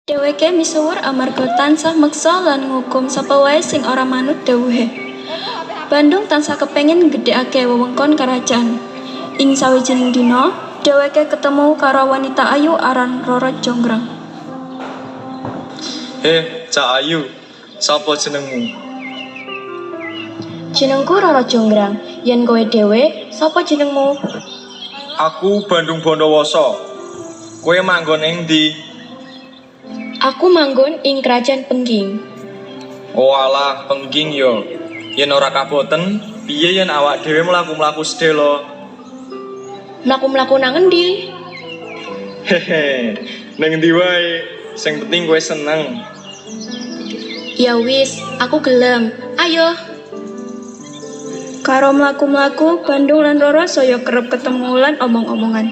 Dheweke misuwur amarga tansah meksa lan ngukum sapa wae sing ora manut dhawuhe. Bandung tansah kepengin nggedhekake wewengkon karajaan. Ing sawijining dina, dheweke ketemu karo wanita ayu aran Roro Jonggrang. Heh, Cak Ayu, sapa jenengmu? Jenengku Roro Jonggrang. Yen kowe dhewe, sapa jenengmu? Aku Bandung Bondowoso. Kowe manggon ing ndi? Aku manggon ing Kerajaan Pengging. Oh alah, Pengging yo. Yen ora kaboten, piye yen awak dhewe mlaku-mlaku sedelo? Mlaku-mlaku nang endi? Hehe, ning endi wae, sing penting kowe seneng. Ya wis, aku gelem. Ayo. Karo mlaku-mlaku, Bandung lan Roro saya kerep ketemu lan omong-omongan.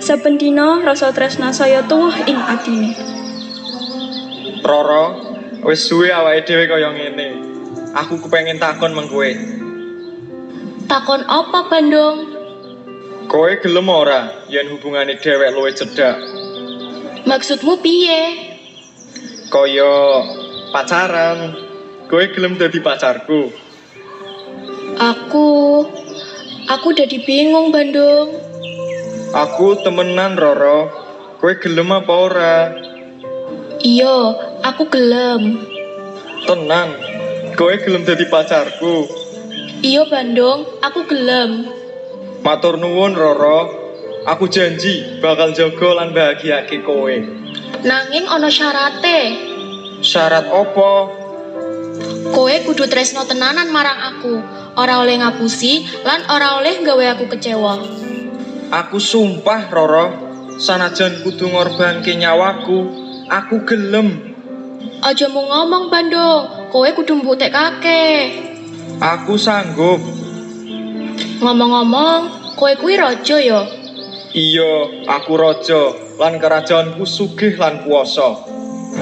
Saben dina rasa tresna saya tuwuh ing atine. Roro, wis suwe awake dhewe kaya ngene. Aku kepengin takon meng kowe. Takon apa, Bandung? Kowe gelem ora yen hubungane dhewek luwih cedhak? Maksudmu piye? Kaya pacaran. Kowe gelem dadi pacarku? Aku dadi bingung, Bandung. Aku temenan, Roro. Kowe gelem apa ora? Iya, aku gelem. Tenan. Kowe gelem dadi pacarku? Iya, Bandung, aku gelem. Matur nuwun, Roro. Aku janji bakal jaga lan bahagiake kowe. Nanging ana syarate. Syarat opo? Kowe kudu tresno tenanan marang aku. Ora oleh ngapusi lan ora oleh nggawe aku kecewa. Aku sumpah, Roro, sanajan kudu ngorbanke nyawaku, aku gelem. Aja mung ngomong, Bandung. Kowe kudu mbuktekake. Aku sanggup. Ngomong-ngomong, kowe kuwi raja ya? Iya, aku raja lan kerajaanku sugih lan kuwasa.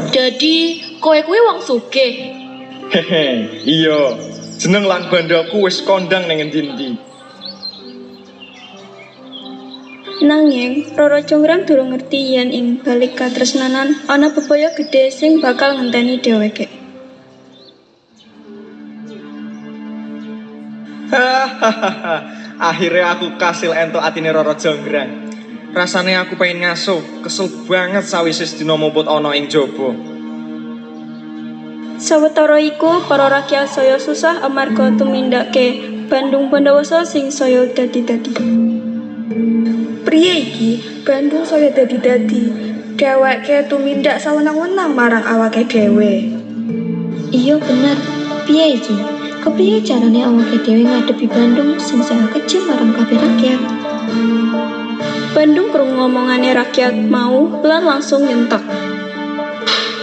Dadi, kowe kuwi wong sugih. Hehe, iya. Jeneng lan bandaku wis kondang ning endi-endi. Nanging, Roro Jonggrang durung ngerti yen ing balik katresnanan ana bebaya gedhe sing bakal ngenteni dheweke. Hahaha, akhirnya aku kasil entuk atine Roro Jonggrang. Rasane aku pengen ngaso, kesel banget sawise sedina muput ana ing jaba. Sawetara iku, para rakyat saya susah amarga tumindake Bandung Bondowoso sing saya dadi-dadi. Priye iki? Bandung saya dadi-dadi. Dheweke tumindak sawenang-wenang marang awake dhewe. Iya bener. Piye iki? Kepriye carane awake dhewe ngadepi Bandung sing saya kejem marang kabeh rakyat? Bandung krungu omongane rakyat mau lan langsung nyentak.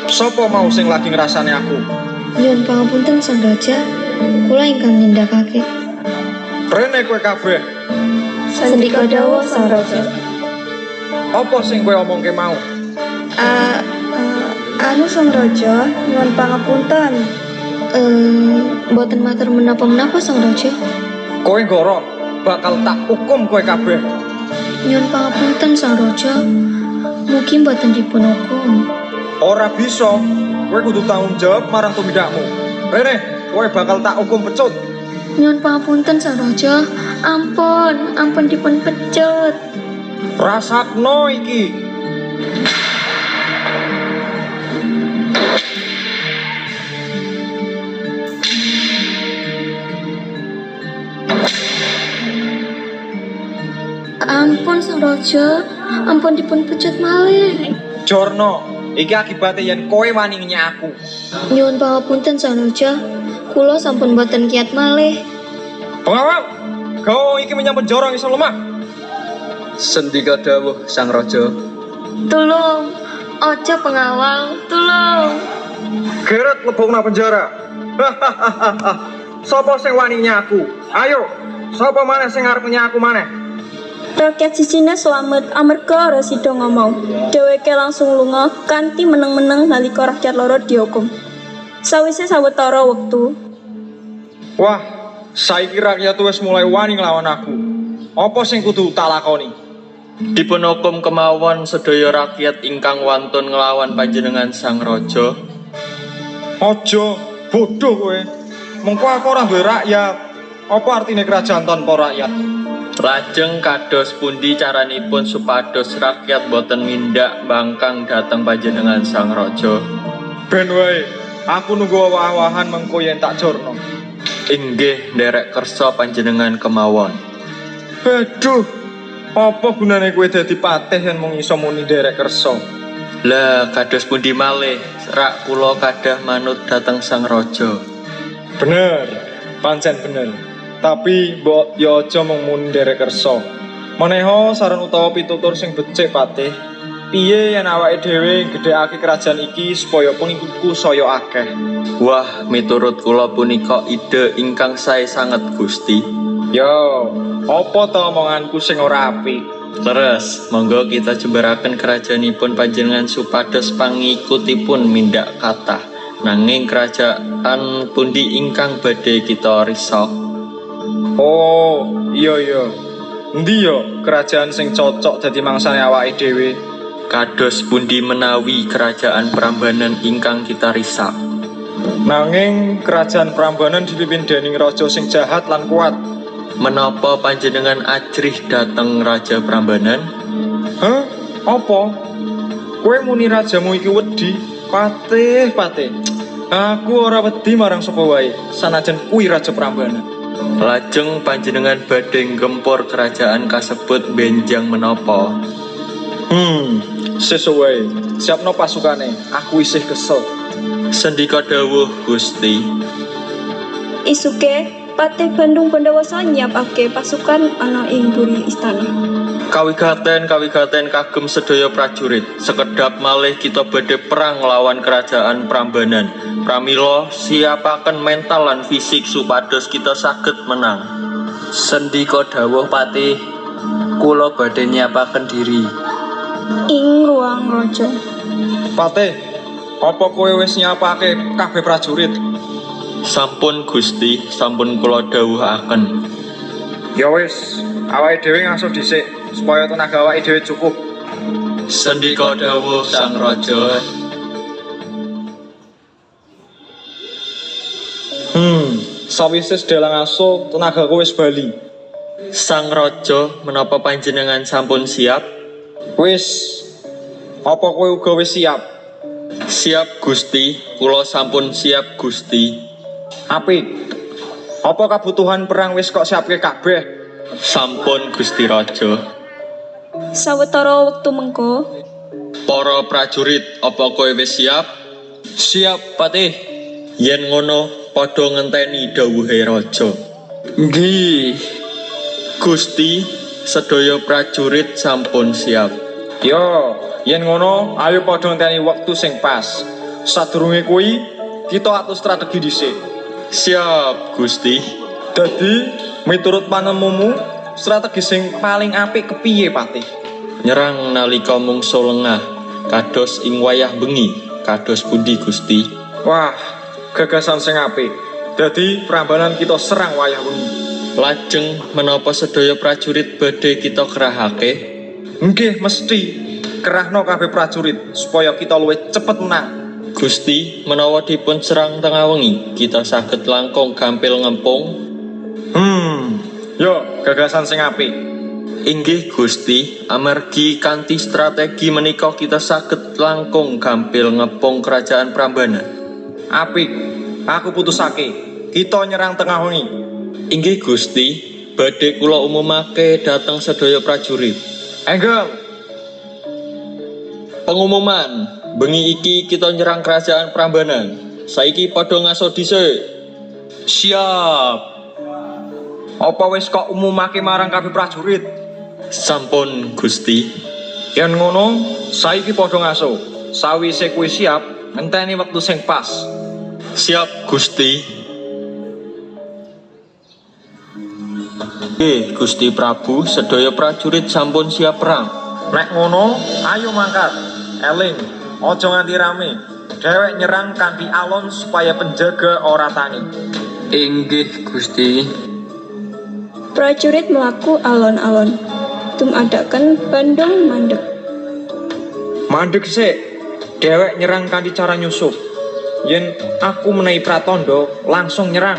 Sopo mau sing lagi ngrasani aku? Nyuwun pangapunten Sang Raja, kula ingkang nindakake. Rene kowe kabeh. Sendika dawuh Sang Raja. Apa sing kowe omongke mau? Anu Sang Raja, nyuwun pangapunten. Mboten matur menapa-menapa Sang Raja. Kowe nggoro, bakal tak hukum kowe kabeh. Nyuwun pangapunten Sang Raja, mugi mboten dipun hukum. Ora bisa, kowe kudu tanggung jawab marang tumindakmu. Rene, kowe bakal tak hukum pecut. Nyuwun pangapunten Sang Raja, ampun, ampun dipun pecut. Rasakno iki. Ampun Sang Raja, ampun dipun pecut malih. Jorno, iki akibate yen kowe wani ngenyek aku. Nyuwun pangapunten Sang Raja, kula sampun boten kiat malih. Pengawal, gawa iki menyang penjara ngisor lemah. Sendika dawuh Sang Raja. Tulung, aja pengawal, tulung. Geret lebokna penjara. Hahaha. Sopo sing wani ngenyek aku? Ayo, sapa maneh sing arep ngenyek aku maneh? Rakyat sisine slamet amarga ora sida ngomong. Dheweke langsung lunga kanthi meneng-meneng nalika rakyat loro dihukum. Sawise sawetara wektu, Wah, saiki rakyat wis mulai wani nglawan aku. Apa sing kudu tak lakoni? Dipun hukum kemawon sedaya rakyat ingkang wantun nglawan panjenengan Sang Raja. Aja bodoh kowe. Mengko aku ora duwe rakyat. Apa artine kerajaan tanpa rakyat? Lajeng kados pundi caranipun supados rakyat boten mindak bangkang dhateng panjenengan Sang Raja? Ben wae, aku nunggu owah-owahan mengko yen tak jorno. Inggih, nderek kersa panjenengan kemawon. Aduh, apa gunane kowe dadi patih yen mung iso muni nderek kersa? Lah kados pundi malih, rak kula kadah manut dhateng Sang Raja. Bener, pancen bener. Tapi mbok ya aja mung muni nderek kersa. Meneha saran utawa pitutur sing becik, Patih. Piye yen awake dhewe nggedhekake kerajaan iki supaya pengikutku saya akeh? Wah, miturut kula punika ide ingkang sae sanget, Gusti. Yo, apa to omonganku sing ora apik? Leres, monggo kita jembaraken kerajaanipun panjenengan supados pangikutipun mindak kathah. Nanging kerajaan pundi ingkang badhe kita risok? Oh, iya iya. Endi yo kerajaan sing cocok dadi mangsane awake dhewe? Kados pundi menawi kerajaan Prambanan ingkang kita risak? Nanging kerajaan Prambanan dipimpin dening raja sing jahat lan kuat. Menapa panjenengan ajrih dhateng Raja Prambanan? Hah? Apa? Kowe muni rajamu iki wedi? Patih, patih. Aku ora wedi marang sapa wae, sanajan kuwi Raja Prambanan. Lajeng panjenengan badhe nggempur kerajaan kasebut benjang menapa? Sesuk wae. Siapno pasukane, aku isih kesel. Sendika dawuh, Gusti. Isuke, Patih Bandung Bondowoso nyiapake pasukan ana ing buri istana. Kawigaten, kawigaten kagem sedaya prajurit. Sekedhap malih kita badhe perang nglawan kerajaan Prambanan. Pramila siapaken mental lan fisik supados kita saged menang. Sendika dawuh, Patih. Kula badhe nyiapaken diri. Ing ruang raja. Patih, apa kowe wis nyiapake kabeh prajurit? Sampun Gusti, sampun kula dawuhaken. Ya wis, awake dhewe ngasuh dhisik supaya tenaga awake dhewe cukup. Sendika dawuh Sang Raja. Sawise sedhela ngasuh, tenagaku wis bali. Sang Raja, menapa panjenengan sampun siap? Wis. Apa kowe uga wis siap? Siap Gusti, kula sampun siap Gusti. Apik. Apa kabutuhan perang wis kok siapke kabeh? Sampun Gusti Raja. Sawetara wektu mengko, Para prajurit, apa kowe wis siap? Siap, Patih. Yen ngono, padha ngenteni dawuhe raja. Nggih. Gusti, sedaya prajurit sampun siap. Yo, yen ngono, ayo padha ngenteni wektu sing pas. Sadurunge kuwi, kita atur strategi dhisik. Siap, Gusti. Dadi, miturut panemumu, strategi sing paling apik kepiye, Patih? Nyerang nalika mungsu lengah, kados ing wayah bengi, kados pundi Gusti? Wah, gagasan sing apik. Dadi, Prambanan kita serang wayah wengi. Lajeng menapa sedaya prajurit badhe kita kerahake? Nggih, mesti. Kerahno kabeh prajurit supaya kita luwih cepet menang. Gusti, menawa dipun serang tengah wengi, kita saged langkung gampil ngempung. Yo, gagasan sing apik. Inggih Gusti, amargi kanthi strategi menika kita saged langkung gampil ngepung kerajaan Prambanan. Apik. Aku putusake, kita nyerang tengah wengi. Inggih Gusti, badhe kula umumake dhateng sedaya prajurit. Enggal. Pengumuman, bengi iki kita nyerang kerajaan Prambanan. Saiki padha ngaso dhisik. Siap. Apa wis kok umumake marang kabeh prajurit? Sampun Gusti. Yen ngono, saiki padha ngaso. Sawise kuwi siap, ngenteni wektu sing pas. Siap Gusti. Gusti Prabu, sedaya prajurit sampun siap perang. Nek ngono, ayo mangkat. Eling, aja nganti rame. Dhewek nyerang kanthi alon supaya penjaga ora tangi. Inggih, Gusti. Prajurit mlaku alon-alon. Dumadakan Bandung mandeg. Mandeg sik. Dhewek nyerang kanthi cara nyusup. Yen aku menehi pratandha, langsung nyerang.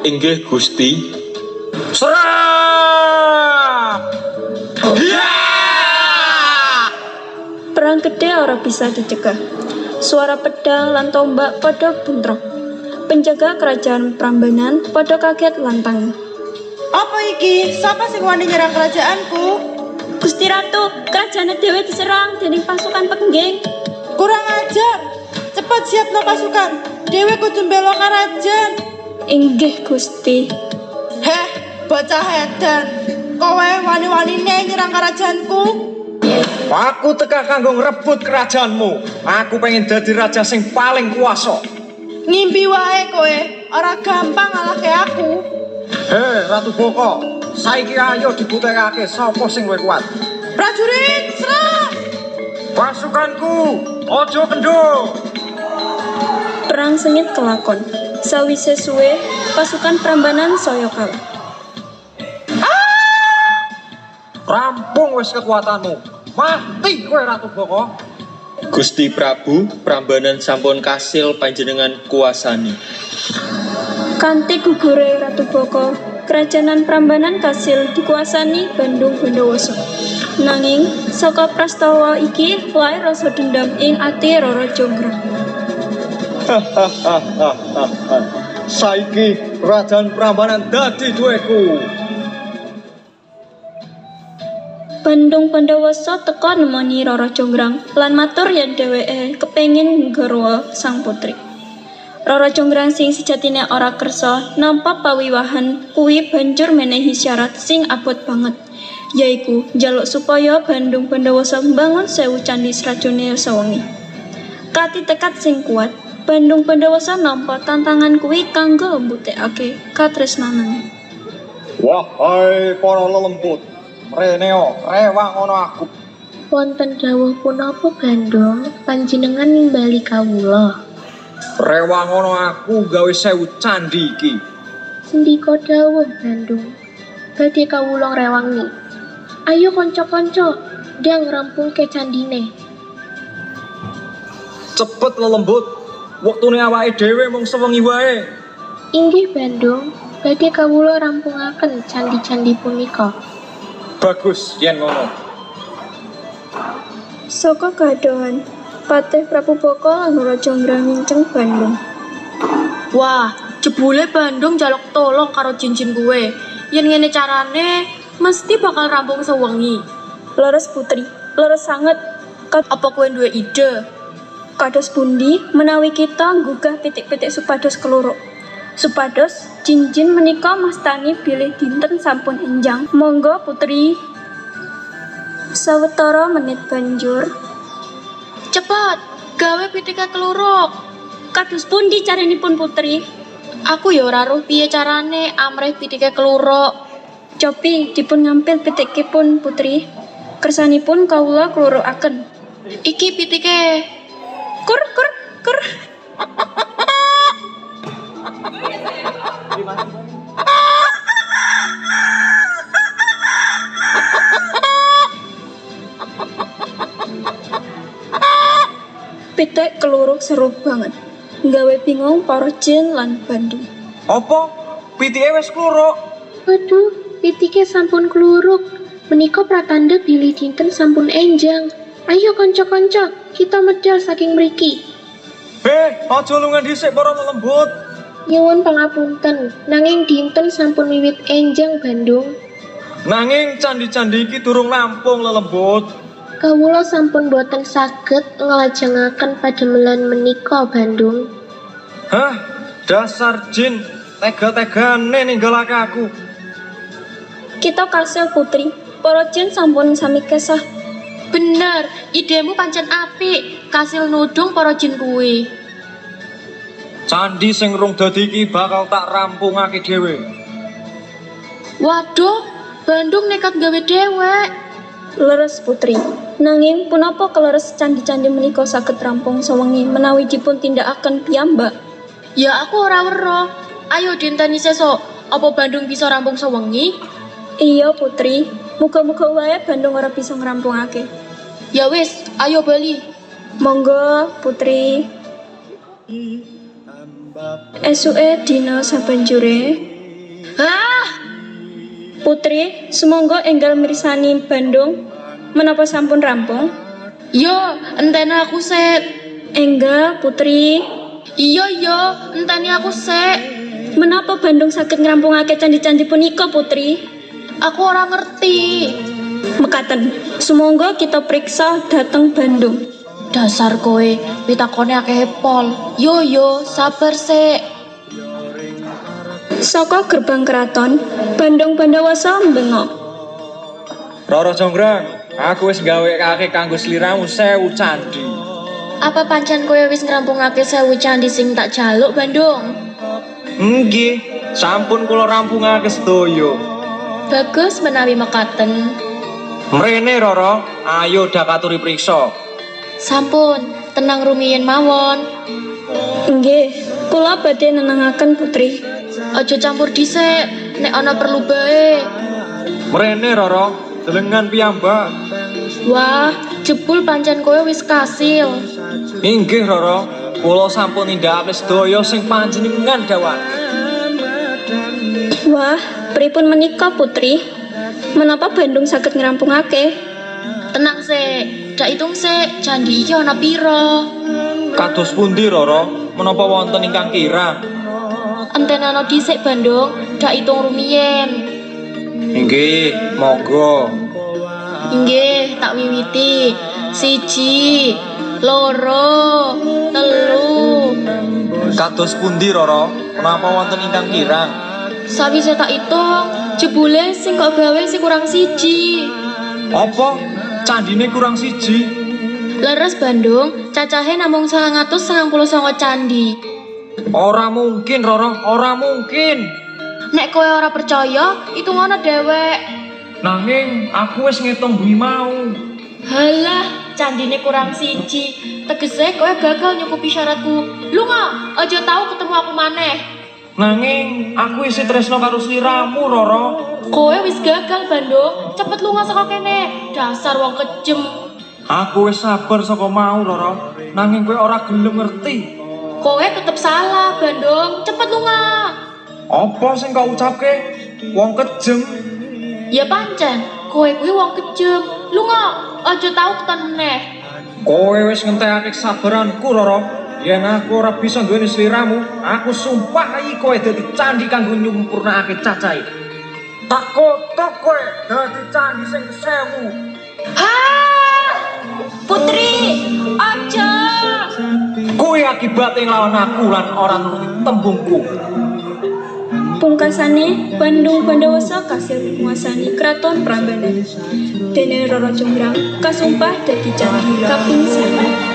Inggih Gusti. Serang! Perang gedhe ora bisa dicegah. Suara pedang lan tombak padha bentrok. Penjaga kerajaan Prambanan padha kaget lan tangi. Apa iki? Sapa sing wani nyerang kerajaanku? Gusti Ratu, kerajaan dhewe diserang dening pasukan Pengging. Kurang ajar. Cepat siapno pasukan. Dhewe kudu mbela karajan. Inggih Gusti. Heh, bocah edan. Kowe wani-wanine nyerang kerajaanku? Aku teka kanggo ngrebut kerajaanmu. Aku pengen dadi raja sing paling kuasa. Ngimpi wae kowe, ora gampang ngalahke aku. Hei Ratu Boko, saiki ayo dibutekake sapa sing luwih kuat. Prajurit, serang! Pasukanku, aja kendho. Perang sengit kelakon. Sawise suwe, pasukan Prambanan saya kalah. Rampung wis kekuatanmu. Mati kowe Ratu Boko. Gusti Prabu, Prambanan sampun kasil panjenengan kuasani. Kanthi gugure Ratu Boko, kerajaan Prambanan kasil dikuasani Bandung Bondowoso. Nanging saka prastawa iki lair rasa dendam ing ati Roro Jonggrang. Saiki kerajaan Prambanan dadi duweku. Bandung Bondowoso teka nemoni Roro Jonggrang lan matur yen dheweke kepengin nggarwa sang putri. Roro Jonggrang sing sejatine ora kersa nampa pawiwahan kuwi banjur menehi syarat sing abot banget, yaiku njaluk supaya Bandung Bondowoso mbangun 1000 candhi srajone sewengi. Kanthi tekad sing kuat, Bandung Bondowoso nampa tantangan kuwi kanggo mbuktekake katresnanane. Wahai para lelembut, mreneo rewang ana aku. Wonten dawuh punapa Bandung, panjenengan nimbali kawula. Rewang ana aku gawe 1000 candhi iki. Sendika dawuh Bandung, badhe kawula ngrewangi. Ayo kanca-kanca, ndang rampungke candine. Cepet lelembut, wektune awake dhewe mung sewengi wae. Inggih Bandung, badhe kawula rampungaken candi-candi punika. Bagus yen ngono. Saka kadohan, Patih Prabu Boko lan Roro Jonggrang nginceng Bandung. Wah, jebule Bandung njaluk tolong karo jin-jin kuwe. Yen ngene carane, mesti bakal rampung sewengi. Leres putri, leres sanget. Apa kowe duwe ide? Kados pundi menawi kita nggugah pitik-pitik supados keluruk. Supados jin-jin menika mastani bilih dinten sampun enjang. Monggo putri. Sawetara menit banjur, Cepet, gawe pitike keluruk. Kados pundi carinipun putri? Aku ya ora roh piye carane amrih pitike keluruk. Copi dipun ngampil pitikipun putri. Kersanipun kawula klurukaken. Iki pitike. Kur kur kur. Pitik keluruk seru banget. Nggawe bingung para jin lan Bandung. Apa? Pitike wis kluruk. Waduh, pitike sampun kluruk. Menika pratandha bilih dinten sampun enjang. Ayo kanca-kanca, kita medal saking mriki. Heh, aja lunga dhisik para lelembut. Nyuwun pangapunten, nanging dinten sampun wiwit enjang Bandung. Nanging candi-candi iki durung rampung lelembut. Kawula sampun boten saged nglajengaken pademelan menika Bandung. Hah, dasar jin, tega-tegane ninggalake aku. Kita kasil putri, para jin sampun sami kesah. Bener, idemu pancen apik. Kasil nudung para jin kuwi. Candi sing rung dadi iki bakal tak rampungake dhewe. Waduh, Bandung nekat gawe dhewek. Leres putri. Nanging punapa keleres candi-candi menika saged rampung sewengi menawi dipun tindakaken piyambak? Ya aku ora weruh. Ayo dinteni sesuk, apa Bandung bisa rampung sewengi? Iya putri. Muga-muga wae Bandung ora bisa ngrampungake. Ya wis, ayo bali. Monggo, Putri. Esuke dina sabanjure. Hah? Putri, sumangga enggal mirsani Bandung menapa sampun rampung? Yo, enteni aku sik. Enggal, Putri. Iya yo, enteni aku sik. Menapa Bandung saged ngrampungake candi-candi punika, Putri? Aku ora ngerti. Mekaten, sumangga kita priksa dhateng Bandung. Dasar kowe, pitakone akeh pol. Yo yo, sabar sik. Saka gerbang keraton, Bandung Bandawasa mbengok. Roro Jonggrang, aku wis gawekake kanggo sliramu 1000 candi. Apa pancen kowe wis ngrampungake 1000 candi sing tak jaluk, Bandung? Nggih, sampun kula rampungake sedaya. Bagus menawi mekaten. Mrene Roro, ayo dak aturi priksa. Sampun, tenang rumiyin mawon. Nggih, kula badhe nenangaken Putri. Aja campur dhisik, nek ana perlu bae. Mrene Roro, delengan piyambak. Wah, jebul pancen kowe wis kasil. Inggih Roro, kula sampun nindakake sedaya sing panjenengan dawuhake. Wah, pripun menika Putri? Menapa Bandung saged ngrampungake? Tenang sik, dak itung sik, candi iki ana pira? Kados pundi Roro? Menapa wonten ingkang kirang? Entenana dhisik Bandung, dak itung rumiyin. Inggih, monggo. Inggih, tak wiwiti. 1, 2, 3. Kados pundi Roro? Menapa wonten ingkang kirang? Sawise tak itung, jebule sing kok gawe sing kurang 1. Apa? Candine kurang 1? Leres Bandung, cacahe namung 999 candi. Ora mungkin Roro, ora mungkin. Nek kowe ora percaya, hitungono dhewek. Nanging aku wis ngitung bengi mau. Halah, candine kurang 1. Tegese kowe gagal nyukupi syaratku. Lunga, aja tau ketemu aku maneh. Nanging aku isih tresno karo sliramu, Roro. Kowe wis gagal, Bandung. Cepet lunga saka kene. Dasar wong kejem. Aku wis sabar saka mau, Roro. Nanging kowe ora gelem ngerti. Kowe tetep salah, Bandung. Cepet lunga. Apa sing kau ucapke? Wong kejem. Ya pancen, kowe kuwi wong kejem. Lunga, aja tau keton meneh. Kowe wis ngentekake kesabaranku, Roro. Yen aku ora bisa duweni sliramu, aku sumpahi kowe dadi candi kanggo nyumpurnakake cacahe. Tak kotok kowe dadi candi sing 1000. Ha! Putri, aja. Kowe akibate nglawan aku lan ora nuruti tembungku. Pungkasane, Bandung Bandawasa kasil nguasani Kraton Prambanan. Dene Roro Jonggrang kasumpah dadi candi kaping 1000.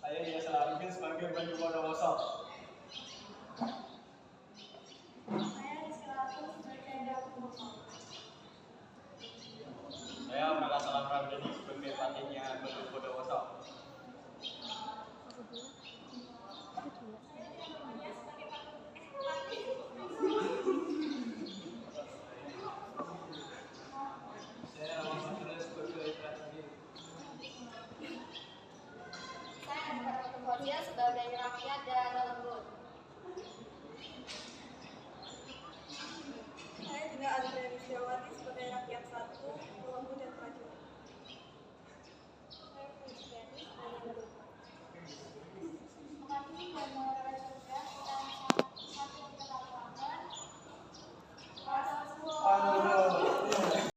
Saya Yasa Arifin sebagai Bandung Bondowoso. Saya Maka Salam Ramdhani sebagai patihnya Bandung Bondowoso. Saya Rahmat Satria sebagai prajurit. Saya Anggota Sebagai rakyat dan